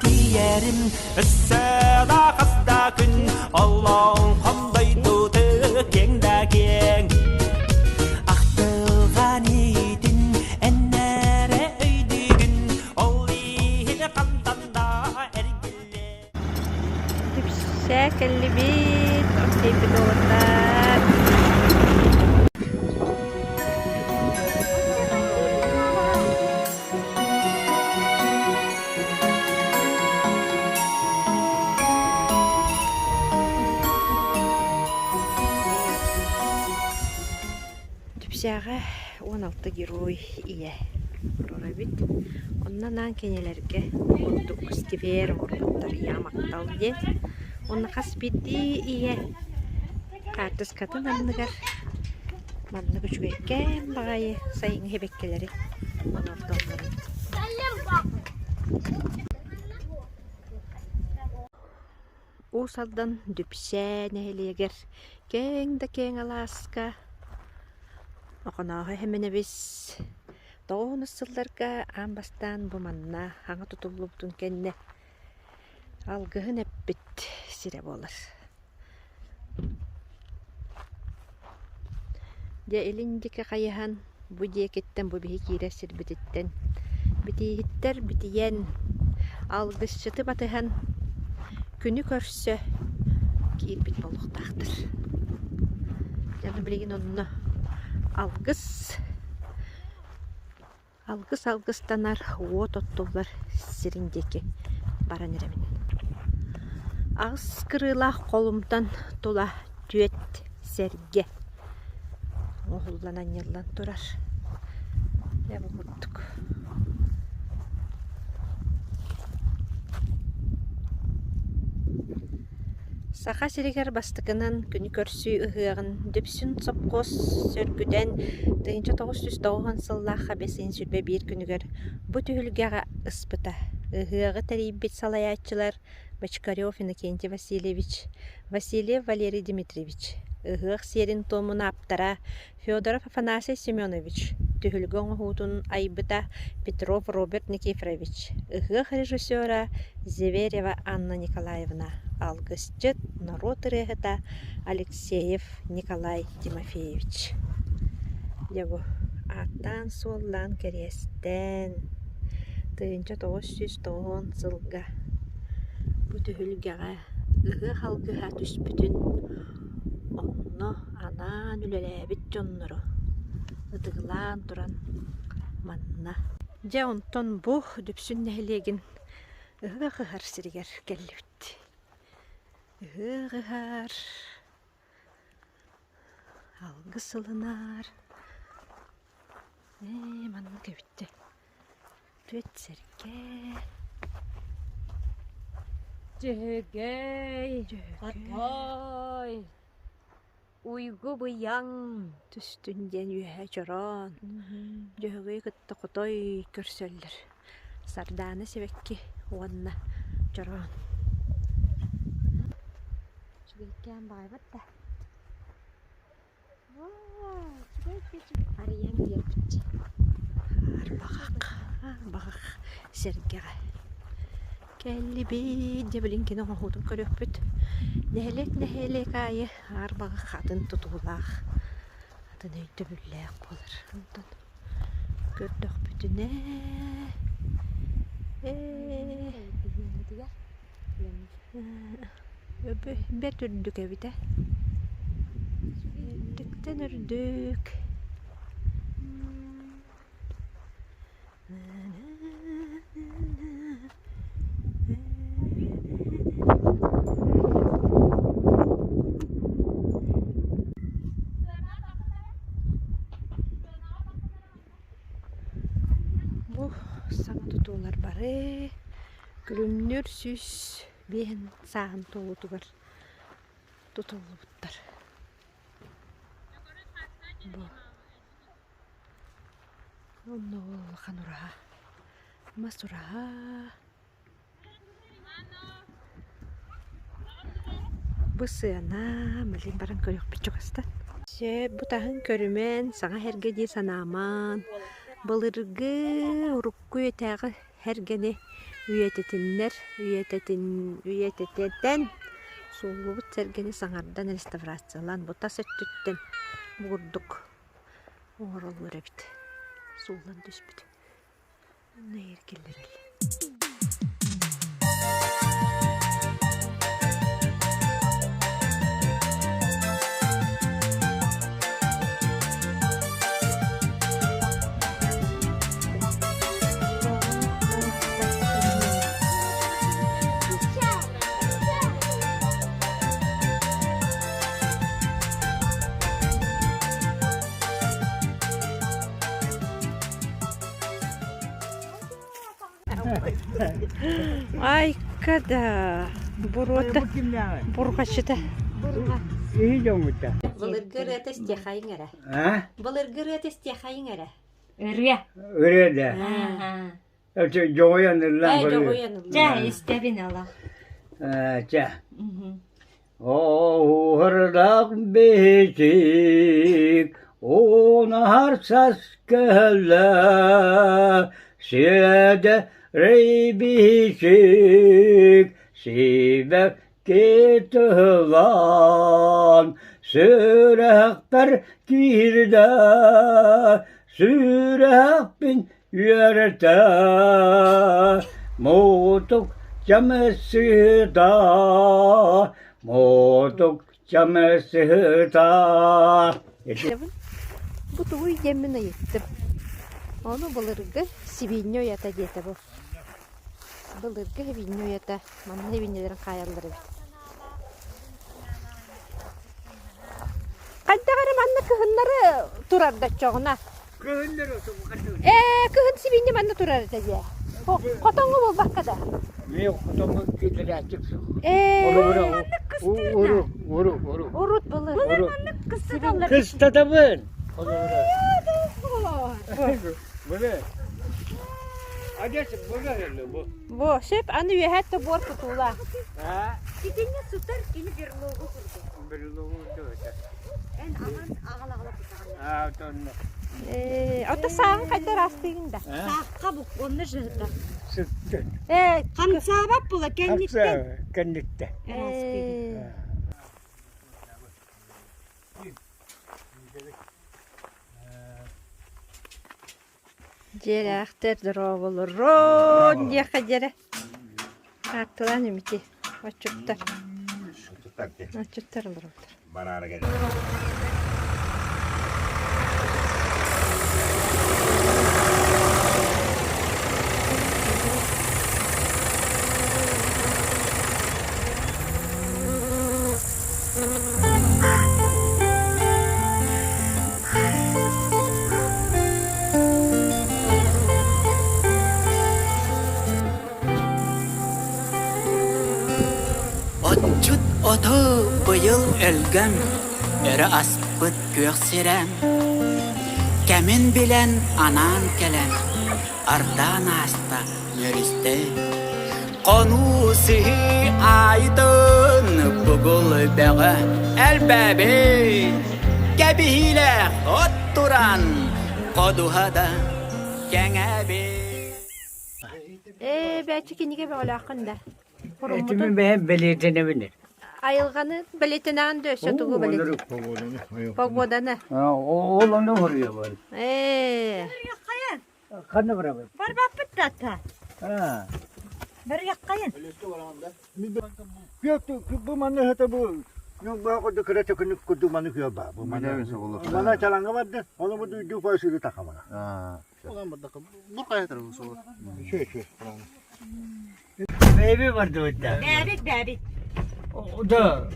тиийэрим Өссө да хас да күн Олоҥхом дойдута киэҥ да киэҥ Ахтылҕан иитин эн эрэ өйдүүгүн Ол иһин хантан да эргиллэ Түпсэ кэллибит, окейбит уолаттар. Түпсээҕэ 16 герой ийэ олорор эбит. Онно анаан кинилэргэ курдук сквер оҥорбуттар ийэҕэ махтал диэн. Уонна хас биирдии ийэ хаартыскатын анныгар маннык үчүгэйкээн баҕайы сайыҥҥы сибэккилэри оҥордоллор эбит. Уус Алдан Дүпсээ нэһилиэгэр киэҥ да киэҥ алааска Охонооһой Хэмэнэбис тоҕус сылларга аан бастаан бу манна саҥа тутуллубутун кэннэ алгыһын эппит сирэ буолар. Дьэ илин диэки хайыһан бу диэкиттэн бу биһи киирэр сирбититтэн битииһиттэр битийэн алгысчыты батыһан күнү көрсө киирбит буолуохтаахтар. Дьэ билигин онно алгыс Алгыс алгыстанар, уот оттуллар сирин диэки баран эрэбин. Аҕыс кырыылаах холумтан тула түөрт сэргэ оҥоһуллан анньыллан турар. Дьэ бу курдук. Саха сиригэр бастакынан күнү көрсүү ыһыаҕын Дүпсүн сопхуос сөргүтэн 1990 сыллаахха 521 күнүгэр бу түһүлгэҕэ ыспыта. Ыһыаҕы тэрийбит салайааччылар Бочкарев Иннокентий Васильевич, Васильев Валерий Дмитриевич, ыһыах сиэрин-туомун ааптара Федоров Афанасий Семенович түһүлгэ оҥоһуутун айбыта Петров Роберт Никифорович, ыһыах режиссера Зверева Анна Николаевна, алгысчыт, норуот ырыаһыта Алексеев Николай Тимофеевич. Дьэ бу ааттаан-суоллаан кэриэстээн 1990 сылга бу түһүлгэҕэ ыһыах алгыһа түспүтүн Онно анаан үлэлээбит дьоннору ытыгылаан туран манна Дьэ онтон бу Дүпсүн нэһилиэгин ыһыах ыһар сиригэр кэллибит. Ыһыах ыһар, алгыс ылынар. Ээ маннык эбит дьэ. Түөрт сэргэ. Дьөһөгөй, хотой, уйгу быйаҥ Түстүн диэн үөһэ чороон. Дьөһөгөйү кытта хотой көрсөллөр. Сардаана сибэкки уонна чороон. Үчүгэйкээн баҕайбыт да. Арыйан биэрбит Арбаҕах, арбаҕах сэргэҕэ кэллибит дьэ билин кини оҥоһуутун көрүөхпүт. Нэһилиэк нэһилиэк аайы арбаҕах атын тутуулаах, атын өйдөбүллээх буолар. Онтон көрдөхпүтүнэ ээ Бэрт үрдүк эбит ээ Үрдүктэн үрдүк Бу саҥа тутуулар бары Күлүмнүүр 105 сааһын туолуутугар тутуллубуттар. Бу онно улахан ураһа, мас ураһа. Бу сыана, мэлин баран көрүөхпүт чугастан. Сөп, бу таһын көрүмэн, саҥа эһэргэ дии санаамаан. Былыргы урукку үйэтээҕи. Эргэни үйэтитиннэр, үйэтитин, үйэтитэн сууллубут сэргэни саҥардан реставрациялаан бу тас өттүттэн бу курдук оҥороллор эбит. Сууллан түспүт. Онно эргиллэрэл. Айка да, буруота, бурҕачыта. Иһи дьоҥҥута. Былыргы ырыата истиэхэйиҥ эрэ. А? Былыргы ырыата истиэхэйиҥ эрэ. Ырыа. Ырыа да. Дьоҕуйан ыллаан Ээ, дьоҕуйан ыллаан. Чэ, истэбин ала. Чэ. Оһуордаах биһик, унаһар сас кэһэллэ, сиэдэрэй биһик, сибэкки тыһылан, сүрэхпэр киирдэ, сүрэхпин үөрэтэ муутук чамысыыта муутук чамысыыта Бу тугуй диэммин ыйыттым. Ону былыргы сибиинньэ уйата диэтэ бу. Былыргы сибиинньэ уйата манна сибиинньэлэрин хаайаллар эбит. Хайдах эрэ манна кыһыннары турар да оччоҕуна. Ээ, кыһын сибиинньэ манна турар этэ дии. Хотоҥҥо буолбакка да. Мен хотоҥҥо киирээччик суох. Ээ, Уру, уру, уру. урут былыр. Кыстатабын. Бұны. Адес бұны бу. Бу, сөп, аны үөһэ да буор кутуула. А? Итиннэ сытар кини берлогу курдук. Берлогу курдук. Эн аҕан аҕал-аҕала кутаҕын. Аа, тонна. Ээ, ото сааҕын хайда ыраастыыгын да? Саахха бу онно жыһыта. Сыттын. Ээ, Хамсаабат була кэнниттэн. Кэнниттэн. Ээ. Дьиэлээхтэр дорооболорун диэххэ диэри ааттылаан имити отчуттар отчуттар олороллор Отчут оту быйыл өлгөм, өрө аспыт күөх сирэм. Кэмин билэн анаан кэлэн, ардаан ааста үөрүстэ. Хонуу сыһыы аайытын бугул бөҕө элбээбит. Кэбиһиилээх от туран ходуһа да кэҥээбит. Ээ, бээччи кинигэ бөҕөлөөххүн да. Этими бэйэм бэлиэтэнэбин. Айылҕаны бэлиэтэнэҕин да өссө тугу бэлиэтэн? Погоданы. Ол ону хоруйабын. Ээ. Ханна барабын? Барбаппыт да ата. Барыаххайын. Бу манна хата бу кыра төкүнүк курдук маны күө ба бу мана мана чаланга барды ону бу дүйдүү фасылы такамана Бэйби бардыбыт да. Бэбит бэбит. Да.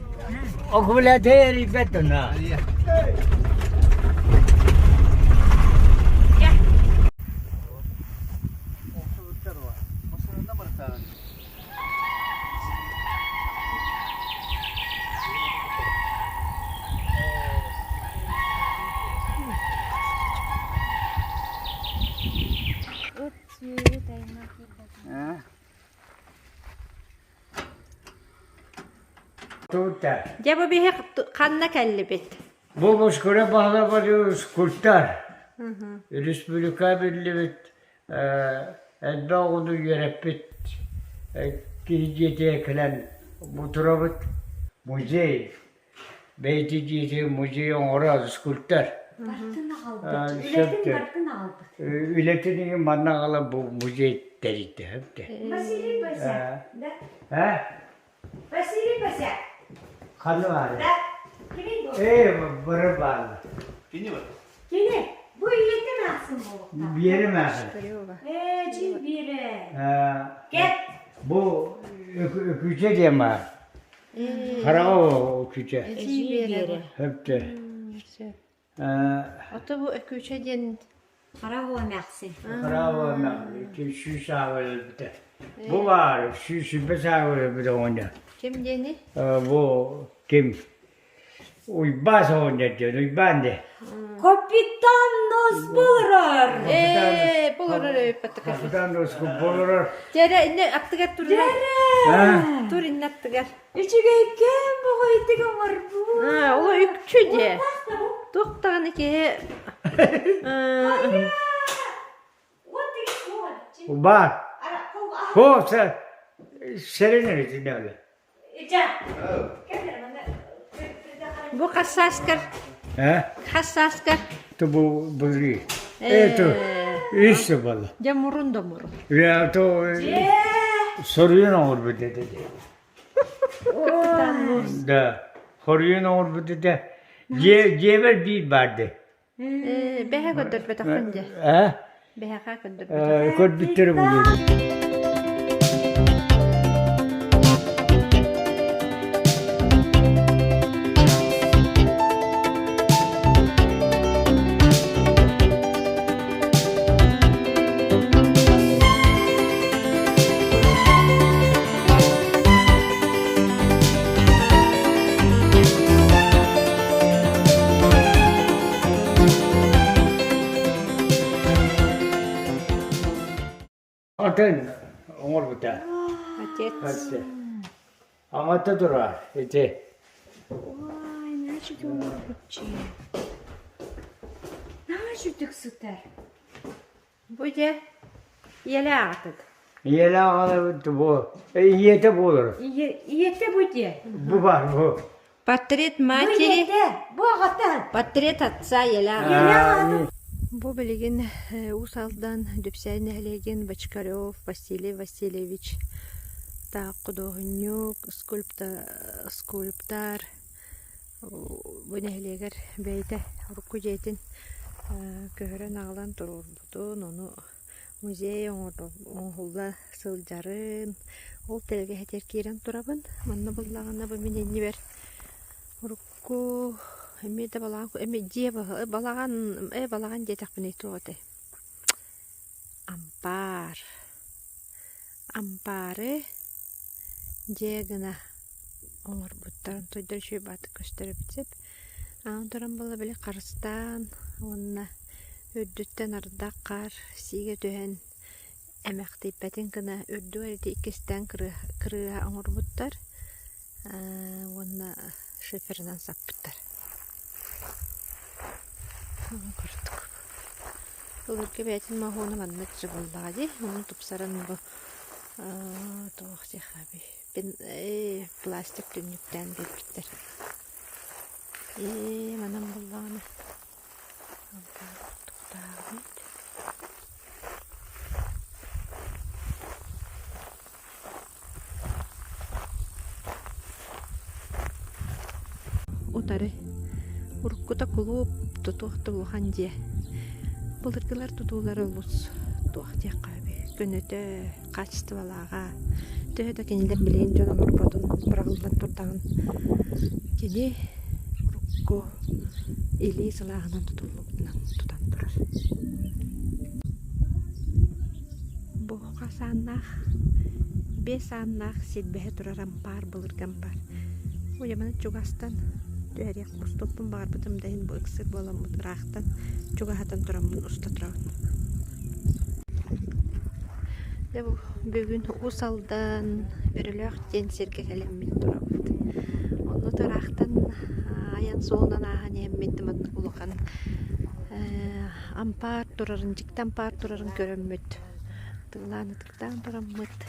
Окуляте ребята на. Дьэ бу биһи ханна кэллибит? Бу Москура баһылабары скульптор. Республика биллибит. Элбэх оҕону үөрэппит киһи дьиэтигэр кэлэн бу турабыт музей бэйэтин дьиэтигэр музей оҥорор скульптор. Бартын аҕалбыт. Үлэтин бартын аҕалбыт. Үлэтин иһин манна аҕалан бу музей тэрийдэ. Василий Босяк, да? А? Василий Босяк. Ханна баар? Да. Кини бу. Ээ, бары бааллар. Кини бар. Кини. Бу ийэтин аахсын буолуохтаах. Биэрим аахын. Ээ, дьин биэрэ. Кэт. Бу Өкүүчэ диэн баар. Хараҕа Өкүүчэ. Эдьиий Биэрэ. Хөптө. Ото бу Өкүүчэ диэн Хараҕа эмээхсин. Хараҕа эмээхсин сүүс сааҕа өлбүтэ. Бу баар 120 сааҕа өлбүтэ оҕонньор. Ким диэни? Бу ким? Уйбаас оҕонньор диэн, Уйбаан диэн. Капитан Нос болорор. Ээ, болорор өйпөттө Капитан Нос болорор. Дьэрэ, инне аттыгар турар. Тур инне аттыгар. Үчүгэйкээн боҕойдук оҥорбут. Аа, ол үкчү дьэ. Туох даҕаны киһи Баар. Хо, сэрэнэр итиннэ өлө. Бу хас сааскар? Э? Хас сааскар? Ту бу былырыы. Э, ту үс буолла. Дьэ мурун да мурун. Ээ, ту соруйан оҥорбут этэ. Да, хоруйун оҥорбут этэ. Дьиэ, дьиэбэр биир баарды. Ээ, бэһэ көрдөрбөтөххүн дьэ. Э? Бэһэхэ көрдөрбөтөх. Көрбүттэрэ буолуо. Атын оҥорбута. Отец. Аҥата турар ити. Ой, значит, оҥорбут Наша сытар. Бу дьэ ийэлээх аҕатыт. Ийэлээх аҕаларбыт бу ийэтэ буолар. Ийэтэ бу дьэ. Бу бар бу. Портрет Бу матери, ийэтэ, бу аҕата. портрет отца ийэлээх Ийэлээх Бу билигин Уус Алдан Дүпсээн нэһилиэгин Бочкарев Василий Васильевич таах худуоһунньук, скульптор бу нэһилиэгэр бэйэтэ урукку дьиэтин көһөрөн аҕалан туруорбутун, ону музей оҥоһулла сылдьарын, ол тэлгэһэтигэр киирэн турабын. Манна буллаҕына бу мин иннибэр урукку эмиэ да балаҕан эмиэ дьиэ балаҕан ээ балаҕан диэтэхпинэ туох этэй ампаар Ампаары дьиэ гына оҥорбуттарын тойдор үчүгэй баҕайытык көстөр эбит сөп. Аан туран буолла били харыстаан уонна үрдүттэн ардах хаар сиигэ түһэн эмэхтийбэтин гына үрдүгэр ити иккистээн кырыа оҥорбуттар уонна шиферынан саппыттар. Курдук. Былыргы бэйэтин моһуона маннык же буоллаҕа дии, ону тупсаран бу туох диэххэ пластик түннүктээн биэрбиттэр. Ээ манан буоллаҕына курдуктаабыт. Утары уруккута кулууп тутуох да улахан дьиэ. Былыргылар тутуулара олус туох диэххэ эбий көнөтө, хаачыстыбалааҕа. Төһө да кинилэр билигин дьон олорботун быраҕыллан турдаҕын кини урукку илии сылааһынан тутуллубутунан тутан турар. Бу хас ааннаах биэс ааннаах силбэһэ турар ампаар былыргы ампаар. Уйаманы чугастан түһэриэх устуохпун баҕарбытым да иһин бу ыксыыр буоламмыт ыраахтан чугаһатан тураммын уста турабын. Дьэ бу бүгүн Уус Алдан Бөрөлөөх диэн сиргэ кэлэммит турабыт. Онно ыраахтан айан суолунан ааһан иһэммит маннык улахан ампаар турарын, дьикти ампаар турарын көрөммүт. Атыылаан ытыктаан тураммыт,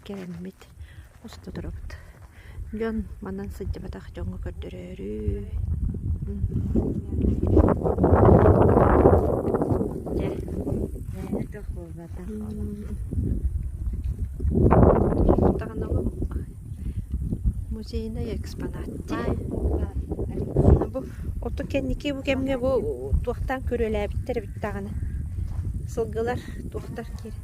кэлэммит уста турабыт. Дьон манан сылдьыбатах дьоҥҥо көрдөрөөрү. Дьэ, мээнэ туох буолбатах. Даҕаны музейный экспонат дии. Бу оту кэнники бу кэмҥэ бу туохтаан күрүөлээбиттэр эбит даҕаны. Сылгылар туохтар киир.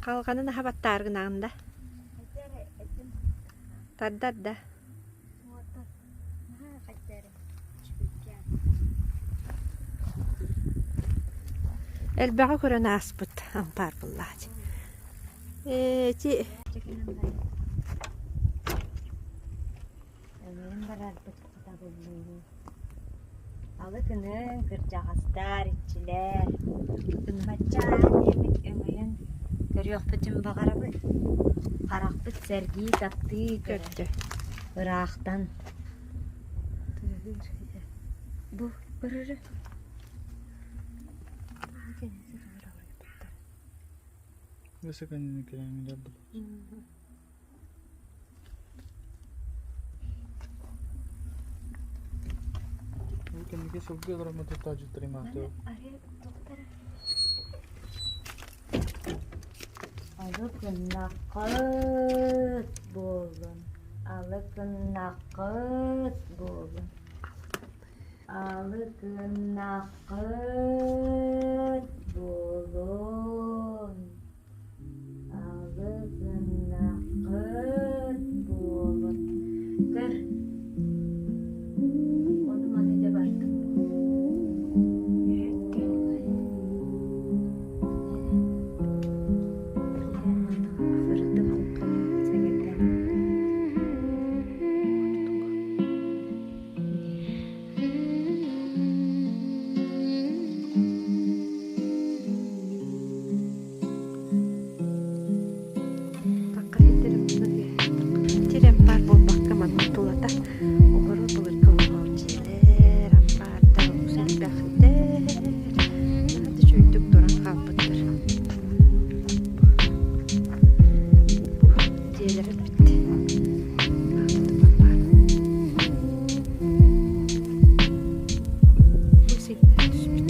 Халҕанын аһа баттаар гынаҕын да? Тардар да? Элбэҕи көрөн ааспыт ампаар буллаачы. Ээ ити Өлөрөн барарбыт хатабыллыы. Алы гыныҥ, кырдьаҕастар, иччилэр. Баччаан диэммит өҥөйөн көрүөхпүтүн баҕарабыт. Харахпыт сэргии, таптыы көрдө. Ыраахтан. Бу көрөрө. Алы гыннаххыт буоллун, алы гыннаххыт буоллун, алы гыннаххыт буолун. Алы гыннаххыт буолун. Көр, ону маны да бардым. Сир ампаар буолбакка манна тулата олорор былыргы олорор дьиэлэр, ампаардар олус элбэхтэр. Наһаа да үчүгэйдик туран хаалбыттар. Бу дьиэлэр эбит. Ампаар. Бу сиҥнэр түспүт.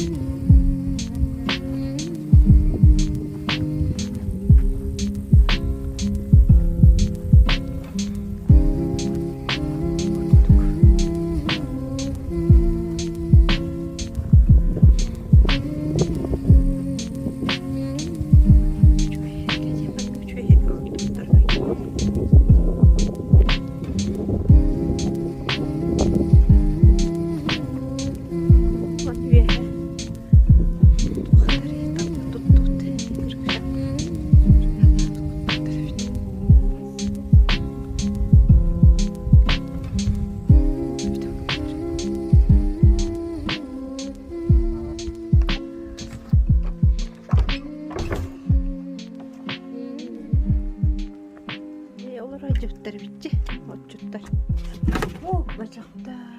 Үөһэ Олор айдьыттар биччи, отчуттар. Бачахтар.